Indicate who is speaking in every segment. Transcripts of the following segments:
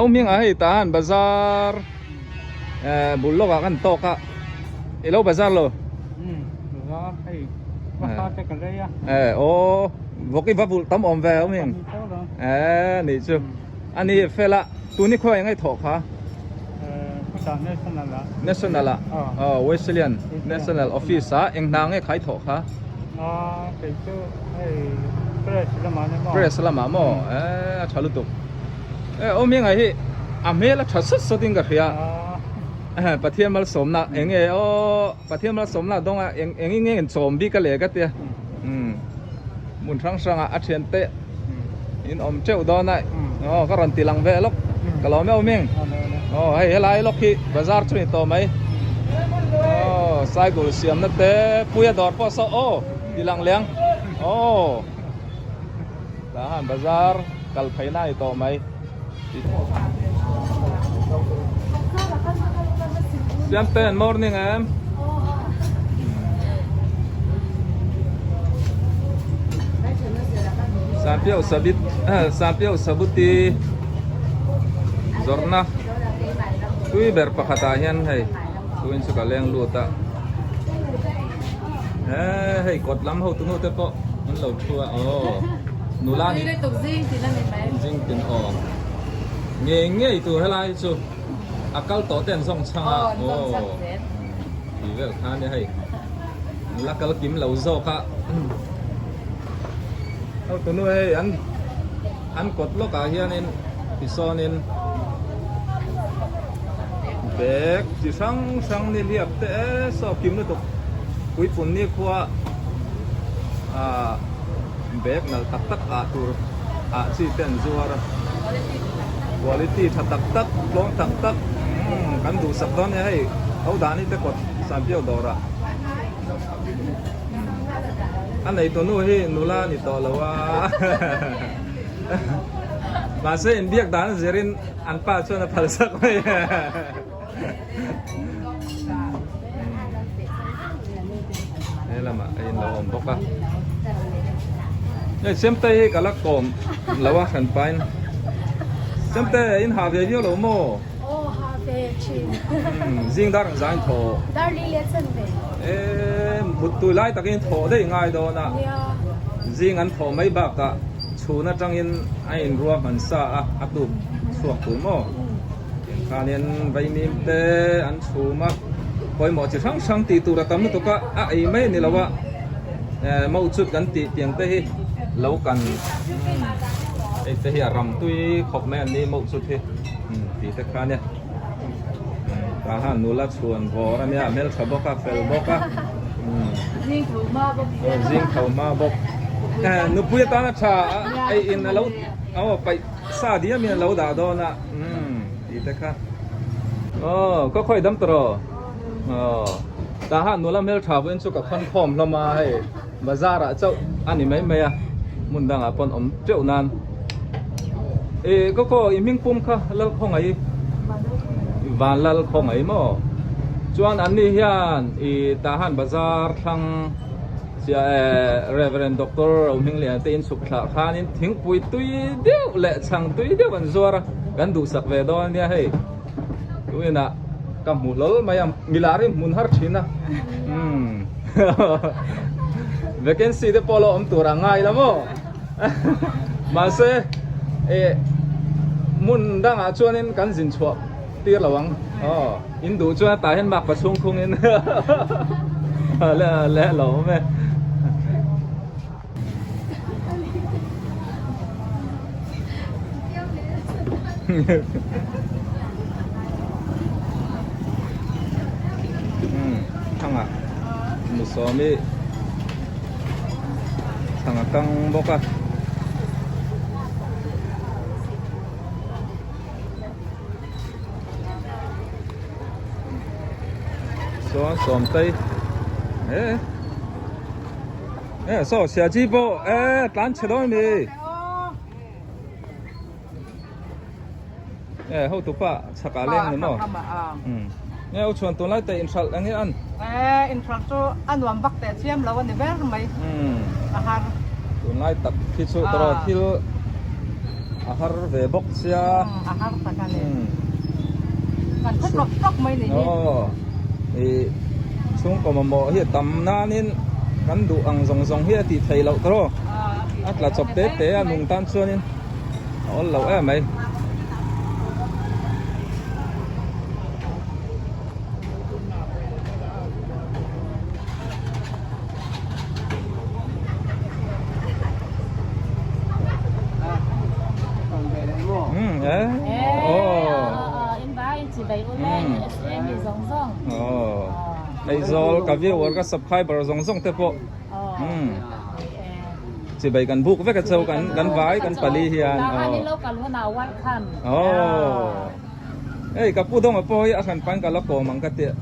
Speaker 1: Au hming ah hei tah han bazar eh bul lawk ah kan tawk a i lo bazar lo.
Speaker 2: Umm bazar hei basa te ka lei a.
Speaker 1: Eh aw vawk i va vulh tam awm ve au hming. Eh nih chu ani fel a tuni khawi eng nge thawh kha.
Speaker 2: Eh khutah national ah.
Speaker 1: National ah aw Wesleyan National Office ah eng hna nge khai thawh kha.
Speaker 2: Ah kei chu hei press lamah nia maw.
Speaker 1: Press lamah maw eh a tha lutuk. Eh awm hi ngai hi a hmel a tha sawt sawt in ka hria Pathian malsawmna eng nge aw Pathian malsawmna a dawng a eng eng in nge in chawm bik a leh ka tia umm hmun hrang hrang ah a thian te in awm teuh dawn a aw ka rawn ti lang ve lawk ka lawm e awm eng aw hei helai lawk hi bazar chu ni tawh mai aw cycle siamna te puia dawr pawh saw aw ti lang leng aw. Tah han bazar kal phei na a ni tawh mai. Siamten morning em. Sampiau sabit sampiau sabuti zawrhna tui ber pakhatah hian hei tuin chu ka leng lut a. He hei kawt lam ho tunu te pawh an lo thu a aw nula ni
Speaker 3: zing tin a ni mai
Speaker 1: zing tin aw ngei ngei tur helai hi chu a kal tawh te an zawng chhang a aw tih vel kha ania hei nula kal kim lo zawk a ho tunu hei an an kawt lawk ah hianin tisawnin bag chi hrang hrang ni hliap te saw kim lutuk puipun ni khua ah bag nalh tak tak ah tur ah chi te an zuar a quality tha tak tak tlawm tak tak umm kan duhsak dawn nia hei ho dan hi te kawt sanpiau dawrah. A neitunu hi nula a ni tawh lo a mahse inbiak dan a zirin an pa chuan a phal sak mai he lamah a inlo awm bawk a hei Siamte hi ka la kawm lo a hran pain Siamte in ha ve viau lo maw?
Speaker 4: Aw ha ve thin.
Speaker 1: Zing dar ang zai in thaw.
Speaker 4: Dar li leh chan ve.
Speaker 1: E mut tui lai takin thaw daih ngai dawn a.
Speaker 4: Nia.
Speaker 1: Zing an thaw mai bakah chhun atangin a in rua hman sa a, a tuk chhuak tur maw. Tiang khanin vaimim te an chhum a, pawimawh chi hrang hrang tih tur a tam lutuk a, a ei mai a ni lo a. Mauchut kan tih tiang te hi lo kan hei te hi a ram tui khawp mai an ni mauchut hi tih te kha ania tah han nula chhuan vawr ania a hmeltha bawk a fel bawk a
Speaker 3: zing tho hma bawk
Speaker 1: zing tho hma bawk nupui atana tha ei in alo aw paih sa diam in alo dah dawn a tih te kha aw khaw khawi dam tawh rawh aw. Tah han nula hmeltha pawhin chu ka khawn khawm hlawm a, hei bazar ah chauh a ni mai mai a, hmun dangah pawn awm teuh nan. Ih kaw kaw i hming pum kha lal khawngaih van lal khawngaih maw? Chuan an ni hian ih tah han bazar thlang chiah eh Reverend Doctor Rohmingliana te inchhuk thlah khanin thingpui tui deuh leh chhang tui deuh an zuar a, kan duhsak ve dawn a nia hei. Tuinah ka hmu hlawl mai a, milar hi hmun har thin a. Umm vacancy te pawh lo awm tur a ngai la maw? Mahse eh hmun dangah chuanin kan zin chhuah tir lo ang. Aw in duh chuan tah hian mak pachhung khungin leh lo awm e. Thanga musawmi thanga kang bawk a. Sawn sawmtei eh. E saw sia chi pawh e tlan chhe dawn mi e ho tu pa chhakah leng ni maw nge u chhuan tunlai te inhralh eng nge an
Speaker 3: e inhralh chu a nuam vak teh chiam lo a ni ber mai a har
Speaker 1: tunlai tak khi chu tawrh thil. A har ve bawk sia.
Speaker 3: A har tak a ni. Kan khaw tlawk tlawk mai ni hi.
Speaker 1: Aw i chhungkaw mamawh hi a tam nanin kan duh ang zawng zawng hi a tih theih loh tawh. A tla chawp te te a nung tan chuanin a awl loh em mai. Aizawl ka viewer ka subscriber zawng zawng te pawh chibai kan buk vek a chau kan kan vai kan pali hian Hei ka pu dawng a pawh hi a hran pan ka la kawm ang ka tia.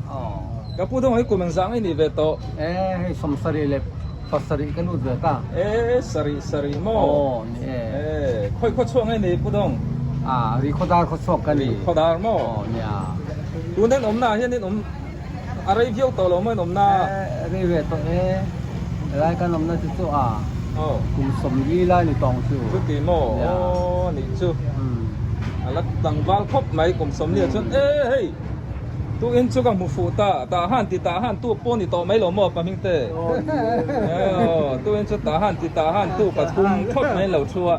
Speaker 1: Ka pu dawng hi kum engzah nge ni ve tawh?
Speaker 5: E hei sawmsarih leh pasarih ka lut ve ta.
Speaker 1: E sarih sarih maw?
Speaker 5: Aw ni e.
Speaker 1: E khawi khaw chhuak nge ni pu dawng?
Speaker 5: A ri khaw dar khaw chhuak ka ni.
Speaker 1: Ri khaw dar maw?
Speaker 5: Aw nia.
Speaker 1: Tun hian awmna ah hian in awm a rei viau tawh lo maw in awmna?
Speaker 5: E rei ve tawh e. Helai kan awmna chu chu a kum sawmli lai ni tawng chu.
Speaker 1: Chuti maw? Aw nih chu. A la tlangval khawp mai kum sawmli ah chuan e hei tu in chu ka hmu fuh ta tah han ti tah han tu pawh ni tawh mai lo maw pa hming te aw tu in chu tah han ti tah han tu pathum thawt mai lo thu a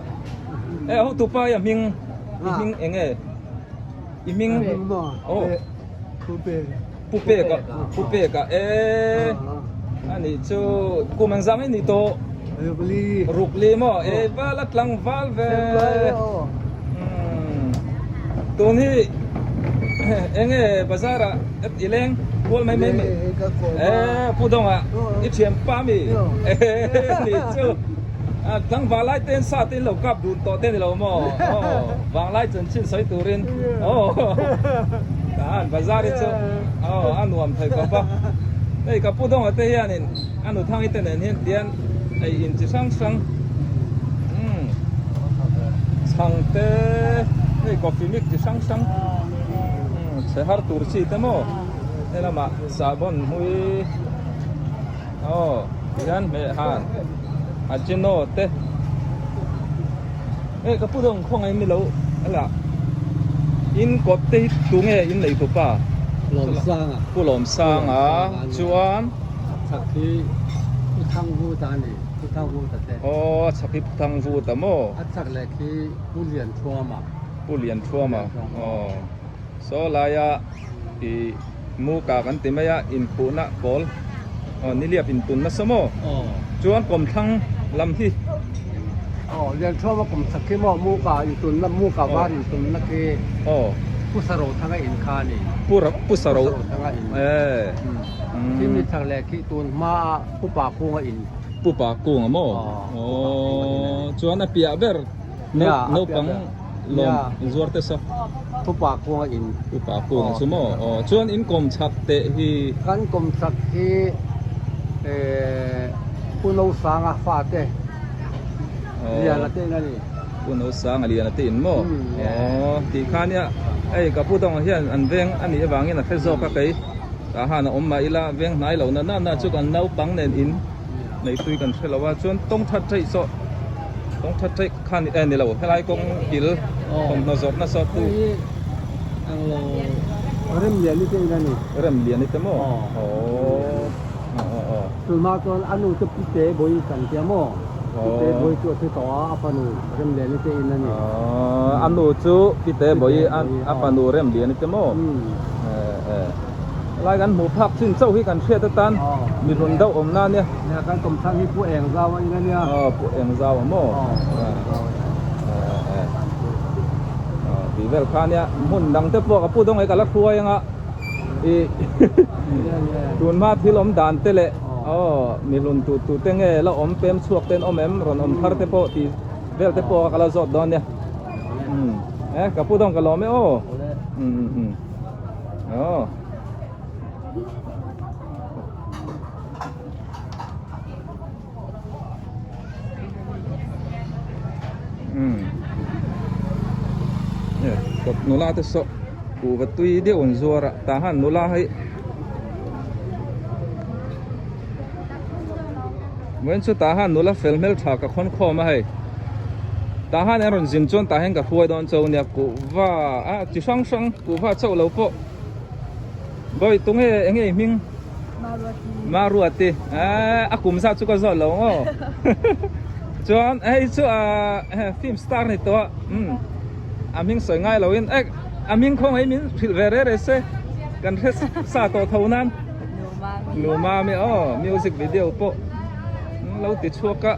Speaker 1: e ho tu pa i a hming i hming eng nge i hming aw pu pek a pu pek a e ani chu kum engzah nge ni tawh rukli maw e val a tlangval ve tun hi enge bazar ah i leng kual mai mai mai e pu dawng ah i thian pa mi ni chu tlangval lai ten sa te in lo kap dun tawh te ni lo maw aw vanglai chanchin sawi turin aw an bazar hi chu aw a nuam thei khawp a hei ka pu dawng ah te hianin A nu thang i te nen hian tian ei in chi hrang hrang umm chhang te hei coffee mix chi hrang hrang umm chhe har tur chi te maw he lamah sahbawn hmui aw tihian hmeh han ajino te hei ka pu dawng khawngaih mi lo a lah in kawt te hi tunge in nei tupa
Speaker 5: Lawmsanga
Speaker 1: Pu Lawmsanga chuan.
Speaker 5: A chhak hi Pu Thang Vu ta a ni, Pu Thang Vu ta te.
Speaker 1: Aw, a chhak hi Pu Thang Vu ta maw?
Speaker 5: A chhak leh khi Pu Lian Thuama.
Speaker 1: Pu Lian Thuama, aw. Saw laia i Muka kan ti mai a, inkhuhna pawl, aw niliap intun nasa maw?
Speaker 5: Aw.
Speaker 1: Chuan kawmthlang lam hi.
Speaker 5: Aw, Lian Thuama kawmchhak khi maw Muka intunna, Muka var intunna khi.
Speaker 1: Aw.
Speaker 5: Pu Sarothanga in kha a ni.
Speaker 1: Pu Pu Saro.
Speaker 5: Pu Sarothanga in.
Speaker 1: E.
Speaker 5: Khi mi chak leh khi tun hma a Pu Pa Kunga in.
Speaker 1: Pu Pa Kunga maw? Aw. Chuan a piah ber naupang lawm inzuar te saw.
Speaker 5: Pu Pa Kunga in.
Speaker 1: Pu Pa Kunga chu maw? Aw. Chuan in kawm chak teh hi.
Speaker 5: Kan kawm chak hi Pu Nosanga fate Liana te in a ni.
Speaker 1: Pu Nosanga Liana te in maw? Aw. Tih kha nia hei ka pu dawngah hian an veng a nih avangin a hre zawk a kei. Tah han a awm mah ila veng hnai lo na na chu kan naupang nen in nei tui kan hre lo a chuan tawng that theih saw tawng that theih kha ni eh ni lo helai kawng kil thawmhnaw zawrh na saw tu
Speaker 5: Remliani te in a ni
Speaker 1: Remliani te maw aw aw aw
Speaker 5: Tunhma chuan a nu chu Pite Bawi kan tia maw Pite Bawi chu a thi tawh a a fanu Remliani te in a ni
Speaker 1: a nu chu Pite Bawi a fanu Remliani te maw Helai kan hmuh phak chin chauh hi kan hriat atan mi hlun deuh awm na ania.
Speaker 5: Nia kan kawm chhang hi Pu Eng Zau a in ania.
Speaker 1: Aw Pu Eng Zau a maw? Aw tih vel kha ania hmun dang te pawh ka pu dawng e ka la hruai anga i tun hma thil awm dan te leh aw mi hlun tu tu te nge la awm pem chhuak te an awm em rawn awm thar te pawh tih vel te pawh ka la zawt dawn ania. E ka pu dawng ka lawm e aw. Aw. Umm. E kawt nula te saw kuhva tui deuh an zuar a tah han nula hi vawiin chu tah han nula fel hmel tha ka khawn khawm a hei. Tah hian an rawn zin chuan tah hian ka hruai dawn chauh ania kuhva a chi hrang hrang kuhva chauh lo pawh bawi tunge eng nge i hming Maruati eh a kum zat chu ka zawt lo ang aw chuan hei chu ah film star ni tawh a umm a hming sawi ngai lo in eh a hming khawngaih min hrilh ve reh reh se kan hre sa tawh tho nan Numami aw music video pawh lo ti chhuak a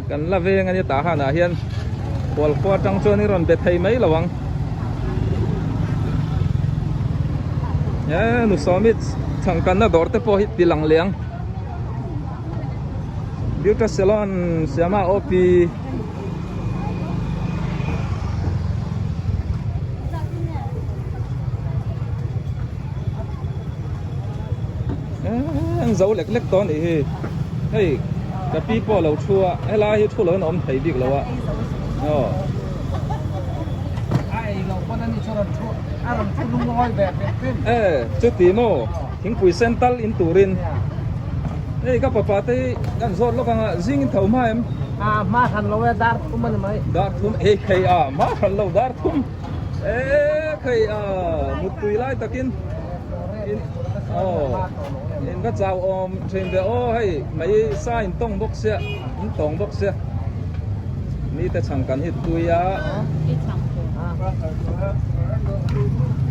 Speaker 1: kan la veng ania tah hanah hian khualkhua atang chuan i rawn be thei mai lo ang e nu sawmi changkanna dawr te pawh hi ti lang leh ang beauty salon siama op An zo lek lek tawh a nih hi hei ka pi pawh a lo thu a helai hi thu lo in a awm thei bik lo a aw. E chuti maw thingpui sen tal in turin hei ka papa te hi kan zawt lawk ang a zing in tho hma em?
Speaker 5: A hma hran lo e dar thum a ni mai.
Speaker 1: Dar thum hei khei a hma hran lo dar thum. E khei a muttui lai takin in aw in va chau awm thin ve aw hei mai sa in tawng bawk sia in tawng bawk sia mi te chhang kan hi tui a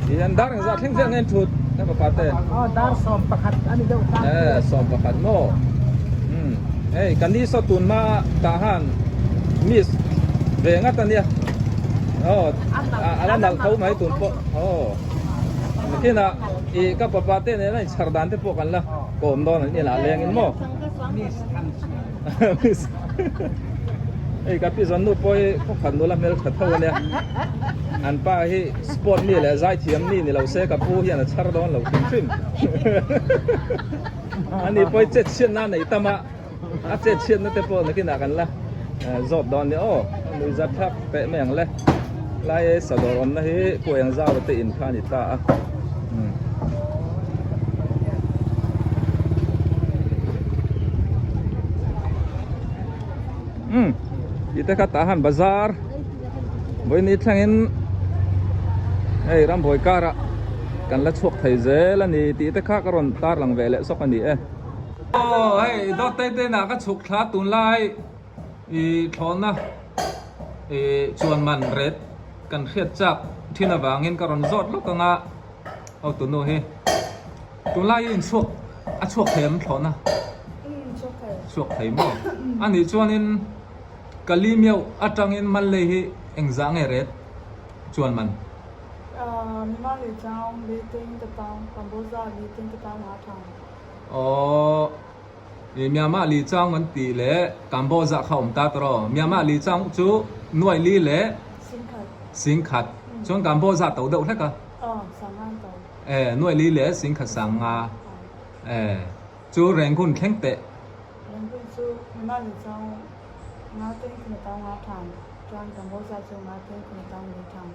Speaker 1: hian dar engzah thleng vel nge in thut e papa te
Speaker 5: aw dar 11 ani deuh ta
Speaker 1: e 11 maw um hei kan ni saw tun hma tah han miss ve ngat ania aw a la nalh tho mai tun pawh aw nakinah ih ka papa te nena inchhar dan te pawh kan la kawm dawn an inah leng in maw miss hei ka pi zawn nu pawh hi khawkhat nula hmel tha tho ania an pa hi sport mi leh zaithiam mi ni lo se ka pu hian a chhar dawn lo hrim hrim ani pawh hi chet chhiatna a nei tam a. A chet chhiatna te pawh nakinah kan la zawt dawn nia aw nui zat thlak teh mai ang le lai e sadawr awmna hi kuang zau te in kha a ni ta a umm tih te kha tah han bazar vawiin thlengin hei rambuai karah kan la chhuak thei zel a ni tih te kha ka rawn tarlang ve leh sawk a ni e. Aw hei dawt te te nah ka chhuk thla tunlai i thlawhna i chuan man ret kan hriat chak thin avangin ka rawn zawt lawk anga aw tunu hi tunlai hi inchhuak a chhuak thei em thlawhna chhuak thei maw anih chuanin Kalimiau atangin Malay hi engzah nge ret chuan man. Aww i Myanmar li chang an tih leh Cambodia kha awm ta tawh aw. Myanmar li chang chu nuai li leh Singkhat chuan Cambodia to deuh hlek a. E nuai li leh Singkhat sang nga e chu Rangoon thleng teh.
Speaker 6: Rangoon chu Myanmar li chang nga teng khuna tau nga thang chuan Cambodia chu nga teng khuna tau li thang.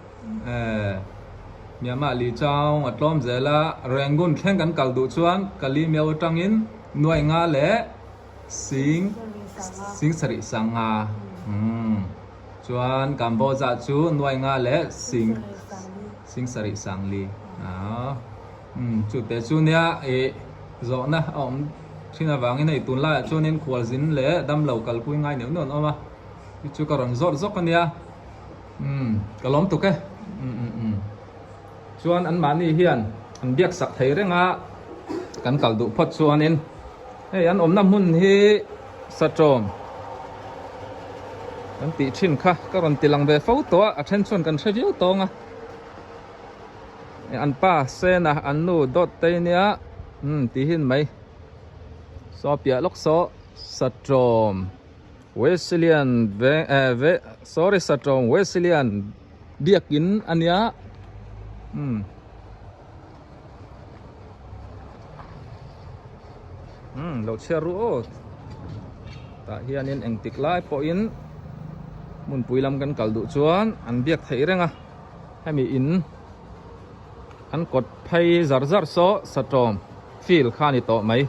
Speaker 1: Myanmar li chang a tlawm zel a, Rangoon thleng kan kal duh chuan Kali Miao atangin Nuai nga leh Sing Sing sarih sang nga chuan Kamboja chu Nuai nga leh Sing Sing sarih sang li chute chu nia ih zawhna a awm thin avangin hei tunlaiah chuanin khualzin leh damlo kalpui ngai neuh neuh an awm a, chu chu ka rawn zawt zawk a nia. Umm ka lawm tuk e umm umm umm chuan an mahni hian an biak sak thei reng a kan kal duh phawt chuanin hei an awmna hmun hi satawm kan tih thin kha ka rawn ti lang ve fo tawh a a then chuan kan hre viau tawng a an pa sena an nu dawt te nia umm tih hin mai saw piah lawk saw satawm. Wesleyan ve eh ve sorry satawng Wesleyan biakin a nia umm umm lo chhiar ru aw tah hianin engtik lai pawhin hmunpui lam kan kal duh chuan an biak theih reng a hemi in an kawt phei zar zar saw satawm field kha a ni tawh mai.